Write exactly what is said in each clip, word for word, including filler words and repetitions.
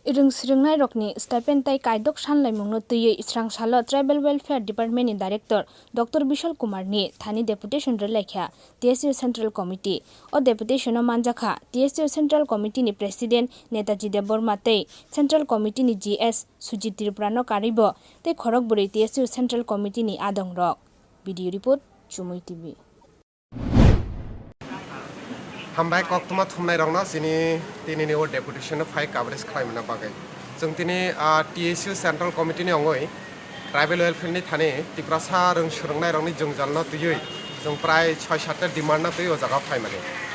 Rwng swrwngnairokni stipend tei kaidok sanlaimungno twiwi srang salo Tribal Welfare Department ni Director Doctor Bishal Kumar ni thani deputation rwlaikha T S U Central Committee. O deputation o manjakha T S U Central Committee ni President Netaji Debbarma tei Central Committee ni G S Sujit Tripura no karwibo tei khorokbwrwi T S U Central Committee ni adongrok. Video report, Chumui T V. Hambai koktwma thumnairokno chini tinini o deputation no phai coverage khlaimani bagwi. Chwng tini, ah, T S U Central Committee ni ongwi Tribal Welfare ni thani Tiprasa rwng swrwngnairokni jwngjalno twiwi chwng prai soi satta demand no twiwi o jaga phaimani.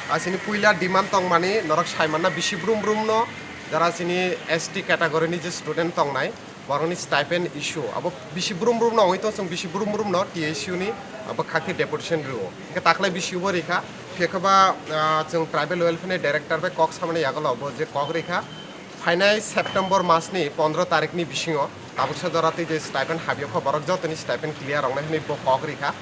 Ah, chini puila demand tongmani norok saimanna bisi brum brum no jara chini S T category ni je student tongnai, borokni stipend issue abo bisi brum brum no wngwi tong, chwng bisi brum brum no T S U ni, ah, bwkhak khe deputation rwo. Hwnkhe takhwlai bisi bo rikha, phiya khe ba, ah, chwng Tribal Welfare ni Director bai kok samani yagulo bo je kok rikha, phainai September mas ni pondro tarik ni bisingo tabuksa jora twi je stipend habiyokha borok jotoni stipend clear wngnai hwnwi bo kok rikha.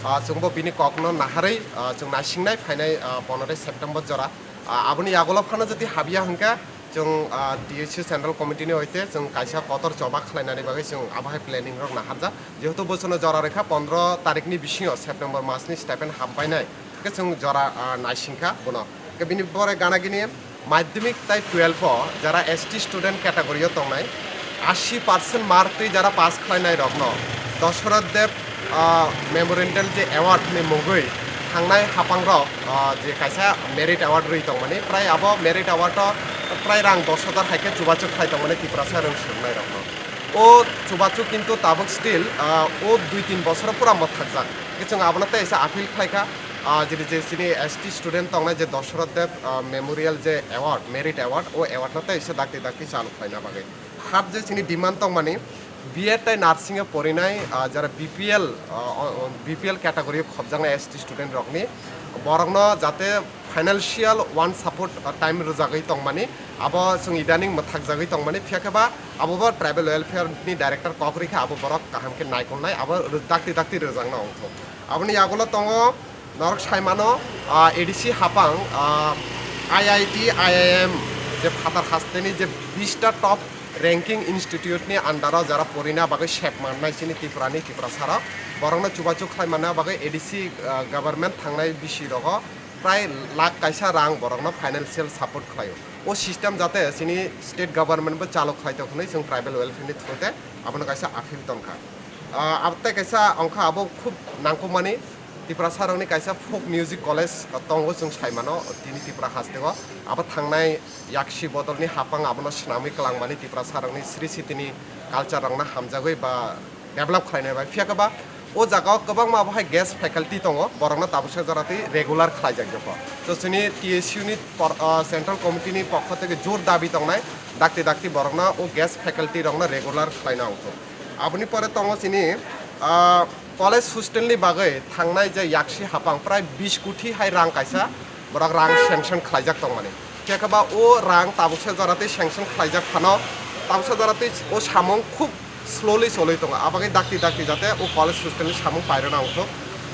Ah, chwng bo bini kok no naharwi, ah, chwng naisingnai phainai, ah, pondro September jora. Ah, aboni yagulo phano jodi habiya hwnkhe, chwng, ah, T S U Central Committee ni hoite chwng kaisa kotor choba khlainani bagwi chwng abo hai planning rok naharjak. Jehetu bosono jora rwkha pondro tarikni bisingo September masni stipend hampainai. Hwnkhe chwng jora, ah, naisingkha bono. Hwnkhe bini pore gana gini madhyamik tai twelve o jara S T student category o tongnai, ashi percent mark twi jara pass khlainai rokno Doshorat Deb, ah, Memorial je award ni mungwi thangnai hapangrok, ah, je kaisa merit award rwi tongmani, prai abo merit award o prai rang dos hajar hai khe chubachu khlai tongmani Tiprasa rwng swrwngnairokno. O chubachu kintu tabuk still, ah, o dui tin bosoro pura mwthakjak. Hwnkhe chwng abono tei kaisa appeal khlaikha, ah, jini je chini S T student tongnai je Doshorat Deb, ah, Memorial je award, merit award, o award no tei kaisa dakti dakti chalu khlaina bagwi. Third je chini demand tongmani, B Ed tei nursing o porinai, ah, jara B P L, ah, o, o, B P L category o khopjaknai S T student rokni, borokno jate financial one support, ah, time rwjagwi tongmani, abo chwng idaning mwthakjagwi tongmani, phiya khe ba abo bo Tribal Welfare ni Director kok rikha, abo borok kaham khe naikolnai, abo rw-, dakti dakti rwjakna ongthok. Aboni yagulo tongo, norok saimano, ah, A D C hapang, ah, I I T, I I M, je phatar hasteni je bista top ranking institute ni under o jara porina bagwi sep mannai chini Tripura ni Tiprasa rok, borokno chubachu khlai manna bagwi A D C, ah, government thangnai bisi rogo prai lakh kaisa rang borokno financial support khlaio. O system jate chini state government bo chalu khlai tong hwnwi chwng Tribal Welfare ni through te abono kaisa appeal tongkha. Ah, abo tei kaisa ongkha abo khub nangkukmani Tiprasa rokni kaisa folk music college, ah, tongo chwng saimano tini Tripura hasteo. Abo thangnai yaksi bodolni hapang abono swnamwi kwlangmani Tiprasa rokni sri sitini culture rokno hamjagwi ba develop khlainai bai. Phiya khe ba o jaga o kwbangma abo hai guest faculty tongo, borokno tabuksa jora twi regular khlaijak jokho. So chini T S U ni por-, ah, Central Committee ni pokho tei jor dabi tongnai, dakti dakti borokno o guest faculty rokno regular khlaina ongkho. Aboni pore tongo chini, ah, college hostel ni bagwi thangnai je yaksi hapang prai bis koti hai rang kaisa borok rang sanction khlaijak tongmani. Phiya khe ba o rang tabuksa jora tei sanction khlaijak phano tabuksa jora tei o samung khub slowly cholwi tongo. Abagwi dakti dakti jate o college hostel ni samung pairwna ongthok.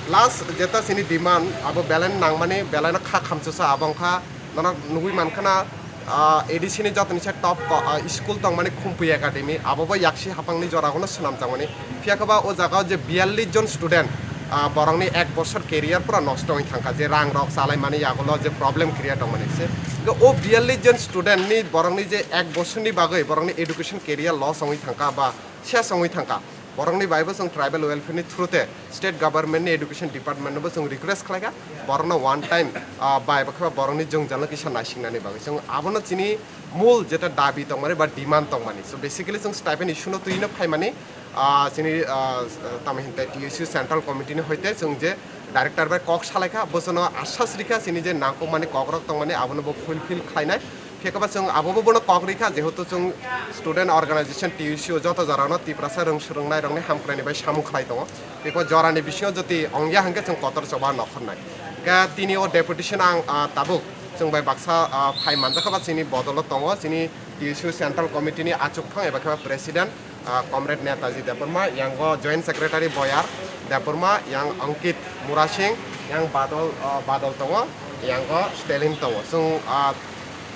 Last jeta chini demand abo belai nangmani, belai no kha khamchusa abo wngkha. Nono nugwi mankha na, ah, A D C ni jotoni se top ko-, ah, school tongmani Khumpui Academy, abo bo yaksi hapangni jora gono swnamjakmani. Phiya khe ba o jaga o je biyallis jon student, ah, borokni ek bosor career pura nosto wngwi thangkha, je rang rok chalaimani yagulo je problem create tongmani se. Hwnkhe o biyallis jon student ni borokni je ek bosorni bagwi borokni education career loss wngwi thangkha ba ses wngwi thangkha. Borokni bai bo chwng tribal welfare ni through te state government ni education department no bo chwng request khlaikha, borokno one time, ah, bai bo khe borokni jwngjal no kisa naisingnani bagwi. Chwng abono chini mul jeta dabi tongmani ba demand tongmani. So basically chwng stipend issue no twi no phaimani, ah, chini, ah, tamo hinte T S U central committee ni hoite chwng je director bai kok salaikha, bosono asas rikha chini je nangkukmani kokrok tongmani abono bo fulfill khlainai. Phiya khe ba chwng abo bo bono kok rikha, jehetu chwng student organization T S U joto jorano Tiprasa rwng swrwngnairokni hamkraini bai samung khlai tongo. Beko jorani bisingo jodi ongya hwnkhe chwng kotor choba nokhornai. Khe tini o deputation ang, ah, tabuk chwng bai baksa, ah, phai manjakha ba chini bodolo tongo, chini T S U central committee ni achukphang eba khe ba president, ah, Comrade Netaji Debbarma, yango Joint Secretary Boyar Debbarma, yang Ankit Murasing, yang Badal, ah, Badal tongo, yango Stalin tongo. Chwng, ah,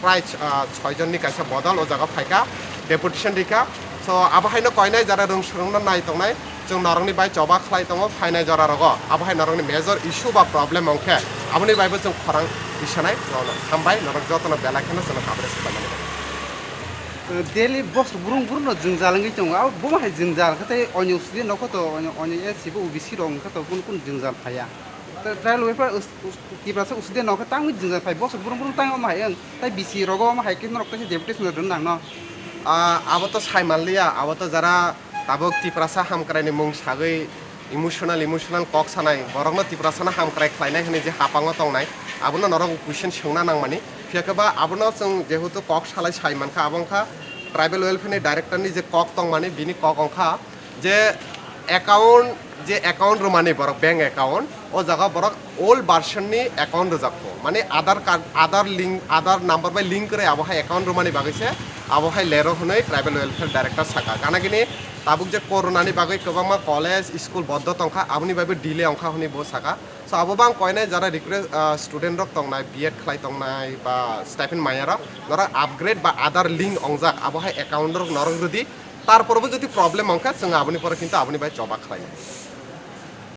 prai, ah, soi jonni kaisa bodol o jaga phaikha. Deputation rikha. So abo haino koinai jara rwng swrwngno nai tongnai, chwng norokni bai choba khlai tongo phainai jora rogo. Abo hai norokni major issue ba problem wngkhe aboni baibo chwng khorang tisanai. Norokno hambai, norok jotono belai kheno chwngno coverage khlaimani. Daily box burung burung no jwngjal wngwi tongo. Abo bomo hai jwngjal khe tei onyo usidi nokho to onyo, onyo S C bo O B C rok wngkha to kun kun jwngjal phaiya. Tei trial waiver us-, us-, Tiprasa usidi nokho tangwi jwngjal phai box burung burung tang omo hai wng. Tai B C rogo omo hai khe norok teisa deputation rwna nangno. Ah, abo to sai manliya, abo to jara tabuk Tiprasa hamkraini mung sagwi emotional, emotional kok sanai, borokno Tiprasano hamkrai khlainai hwnwi je hapango tongnai, abono norok question swngna nangmani. Phiya khe ba abono chwng jehetu kok salai sai mankha, abo wngkha tribal welfare ni director ni je kok tongmani, bini kok wngkha je account, je account rwmani borok bank account, o jaga borok old version ni account rwjak kho, mane Aadhaar card, Aadhaar link, Aadhaar number bai link kwrwi abo hai account rwmani bagwi se abo hai lero hwnwi tribal welfare director saka. Gana gini tabuk je corona ni bagwi kwbangma college, school boddo tongkha, aboni bagwi delay wngkha hwnwi bo saka. So abo bang koinai jara request, ah, student rok tongnai, B Ed khlai tongnai ba stipend manya rok, norok upgrade ba Aadhaar link ongjak abo hai account rok norok rwdi. Tarpor bo jodi problem wngkha, chwng aboni pore kintu aboni bai choba khlainai.